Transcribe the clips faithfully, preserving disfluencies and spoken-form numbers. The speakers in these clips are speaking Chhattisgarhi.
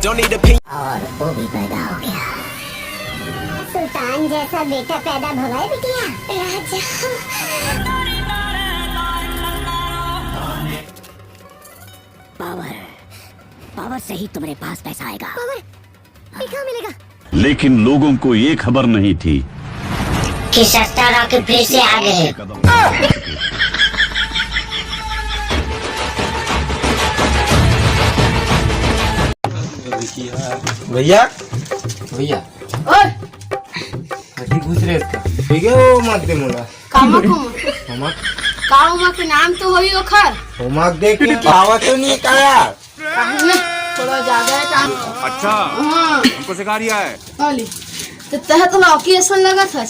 Don't need opinion. और वो भी पैदा हो गया। सुल्तान जैसा बेटा पैदा भवा है बिटिया। राजा। पावर, पावर से ही तुम्हारे पास पैसा आएगा। पावर, ये कहाँ मिलेगा? लेकिन लोगों को ये खबर नहीं थी कि सस्ता रॉकी फिर से आ गए। भैया, भैया, ओए! अभी घुस रहे इसका। ठीक है, वो मत दे मोला। कामा को? मामा। कामा के नाम तो होई ओखर। वो मत दे के पावा तो नहीं का यार। काहे ना? थोड़ा ज्यादा है काम। अच्छा, हाँ। हमको सिखा रिया है। अली, तो तह तो लौकी ऐसा लगा था।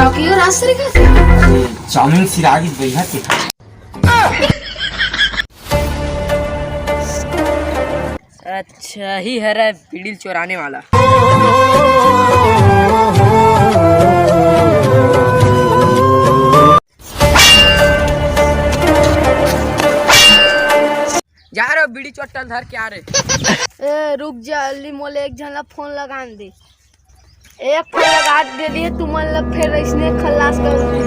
लौकी और रास्ते का था। चाउमीन सिरागी भैया के। अच्छा ही हरे बीड़ी चोराने वाला। जा रे, बीड़ी चोट्टन धर के आ रे। ए, रुक जा, अली मोले एक झन ला फोन लगान दे। एक फोन लगा दे दिए, तुमन ला फिर इसने खल्लास कर दूंगी।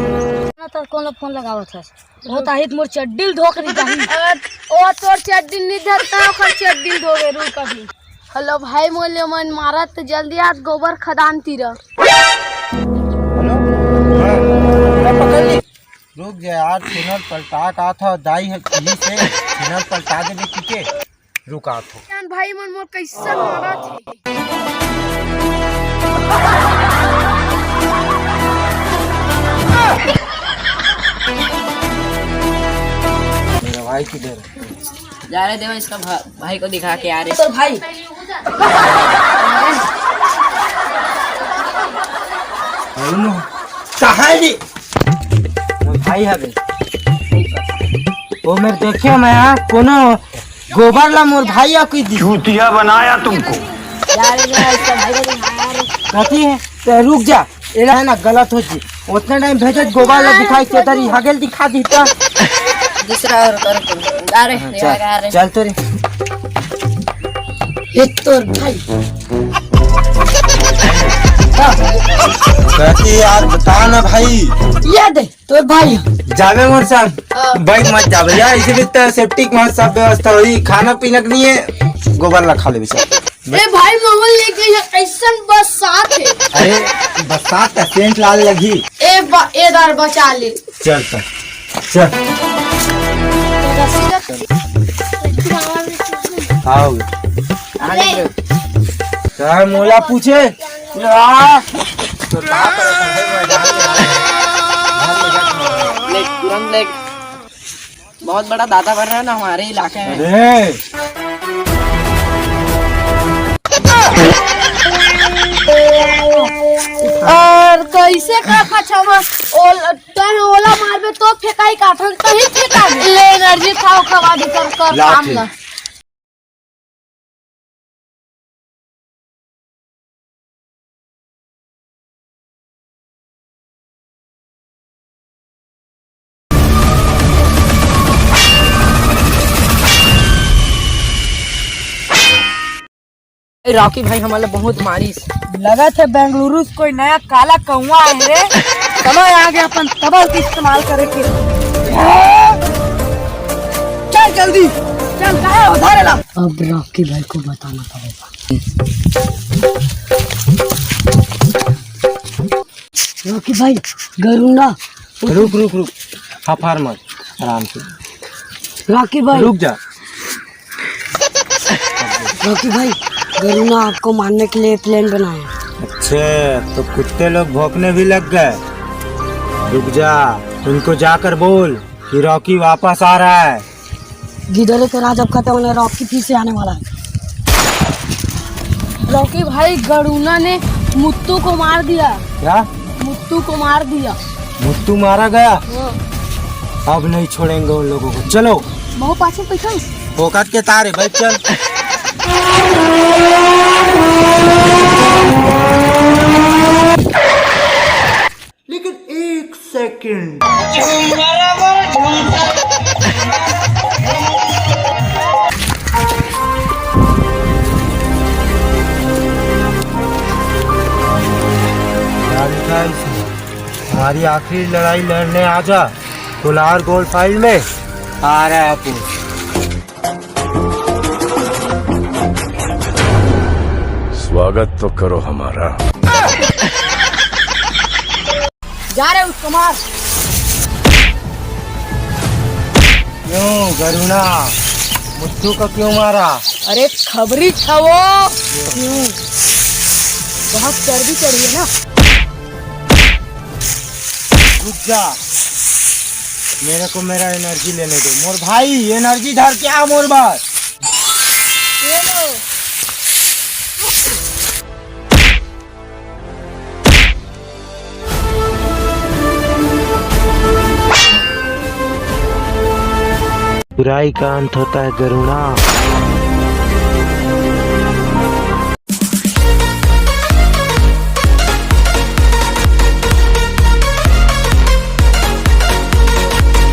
ना तो कौन ला फोन लगावत हस? वो ताहित मोर चड्डी ल धोक रही ताही। अ, ओ तोर चड्डी नहीं धरता, ओकर चड्डी ल धोगे, रुक अभी। हेलो भाई, मोले मन मारा तो जल्दी आज गोबर खदान तीरा। हेलो? हाँ, हाँ, पकड़ ली। रुक जा यार, चैनल पलटा का था, दाई है यही से चैनल पलटा देबे किके। रुका थो। जान भाई मन मोर कैसे मारा थे। मेरा भाई किधर है? जा रहे देवा इसका भा-, भाई को दिखा के आ रहे। तो भाई। अरुण, कहाँ है जी? मोर भाई हवे। वो मेरे देखे मैं यहाँ कोनो गोबर ला मोर भाई या कोई दी। चूतिया बनाया तुमको। जा रहे देवा इसका भाई को दिखा रहे। कथी है? तो रुक जा। एला है ना, गलत हो जी। उतना टाइम भेजत गोबर ला दिखाई के तरी हगेल दिखा दीता। दूसरा और कर, कर। अरे, हाँ, ये चल, आ रहे। चल तो रे। ये तोर भाई। कहती यार, बता ना भाई। ये दे, तोर भाई। जावे मोर साथ। हाँ। बाइक मत जावे यार, इसे भी तो सेफ्टी के वहाँ सब व्यवस्था होई, खाना पीना के लिए गोबर ला खा लेबे चल। ए भाई, मोहन लेके ये कैसन बरसात है? अरे, बरसात का सेंट लाल लगी। ए बा-, ए दार बचा ले। चल, चल, चल। रस्सी रख। का हो गया? अरे। का मोला पूछे? आ! तो का करत है भाई, मैदान में? ले, तुरंत ले। बहुत बड़ा दादा बन रहा है ना हमारे इलाके में। अरे! और कैसे का खचवा? ओल-, तैं ओला मारबे तो फेंकाई काठन, कहीं फेंका दे। ले एनर्जी खाओ, खवा दी कर, कर ला काम फिर। ला। ए, रॉकी भाई हमन ला बहुत मारिस। लगत हे बेंगलुरु से कोई नया काला कौआ आए रे। समय आ गया अपन तबर के इस्तेमाल करे के। चल जल्दी, चल, कहाँ है उधारे ला? अब रॉकी भाई को बताना पड़ेगा। रॉकी भाई, गरुंडा। रुक, रुक, रुक, हाफार मत, आराम से। रॉकी भाई। रुक जा। रॉकी भाई, गरुंडा आपको मारने के लिए प्लान बनाया। अच्छा, तो कुत्ते लोग भौंकने भी लग गए। रुक जा, उनको जाकर बोल कि रॉकी वापस आ रहा है। गिदड़े का राज अब खत्म होने, रॉकी फिर से आने वाला है। रॉकी भाई, गरुना ने मुत्तू को मार दिया। क्या? मुत्तू को मार दिया। मुत्तू मारा गया? हाँ। अब नहीं छोड़ेंगे उन लोगों को। चलो। बहु पाछे बैठो। फोकट के तारे भाई, चल। लेकिन एक सेकंड। हमारी आखिरी लड़ाई लड़ने आ जा। कोलार गोल्ड फाइल में आ रहा है अपन। स्वागत तो करो हमारा। जा रहे उसको मार। क्यों गरुणा, मुट्ठू को क्यों मारा? अरे खबरी छवो। क्यों? बहुत चर्बी चढ़ी है ना। रुक जा, मेरे को मेरा एनर्जी लेने दो। मोर भाई, एनर्जी धर के आ मोर बर। ये लो। बुराई का अंत होता है गरुणा।